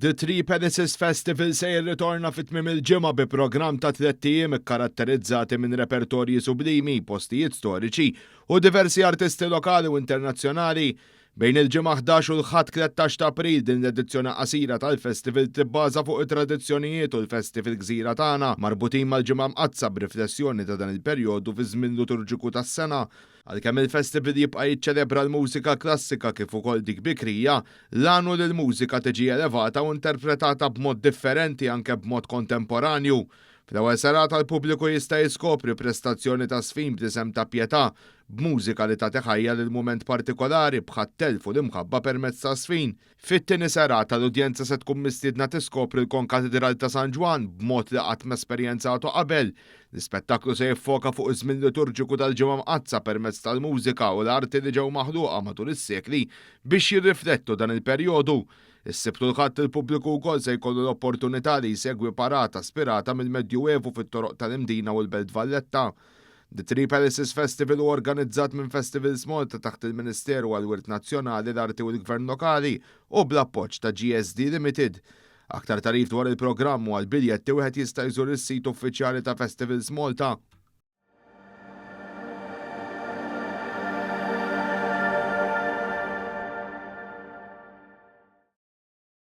The Three Palaces Festival se jirritorna fi tmiem il-ġimgħa bi programm ta' tlett ijiem ikkaratterizzati minn repertorji sublimi, postijiet storiċi u diversi artisti lokali u internazzjonali. Bejn il-Ġimgħa 11 u l-Ħadd 13 ta' April din l-edizzjoni qasira tal-festival tibbaża fuq it-tradizzjonijiet u l-festi fil-gżira tagħna marbutin mal-Ġimgħa Mqaddsa b'riflessjoni ta' dan il-perjodu fiż-żmien liturġiku tas-sena. Għalkemm il-festival jibqa' jiċċelebra l-mużika klassika kif ukoll dik bikrija, l-għan hu li l-mużika tiġi elevata u interpretata b'mod differenti anke b'mod kontemporanju. Fl-ewwel serata l-pubbliku jista' jiskopri prestazzjoni ta' żfin bl-isem ta' Pietà, b'mużika li tagħti ħajja lil mument partikolari bħat-telf u l-imħabba permezz taż-żfin. Fit-tieni serata l-udjenza se tkun mistiedna tiskopri l-Konkatidral ta' San Ġwann b'mod li qatt m'esperjenzatu qabel. L-ispettaklu se jiffoka fuq iż-żmien liturġiku tal-Ġimgħa Mqaddsa permezz tal-mużika u l-arti li ġew maħluqa matul is-sekli biex jirriflettu dan il-perjodu. Is-Sibt u l-Ħadd il-pubbliku wkoll se jkollu l-opportunità li jsegwi parata spirata mill-Medjuevu fit-toroq tal-Imdina u l-Belt Valletta. The Three Palaces Festival hu organizzat minn Festivals Malta taħt il-Ministeru għall-Wirt Nazzjonali, l-Arti u l-Gvern Lokali u bl-appoġġ ta' GSD Limited. Aktar tagħrif dwar il-programm u għall-biljetti wieħed jista' jżur is-sit uffiċjali ta' Festivals Malta.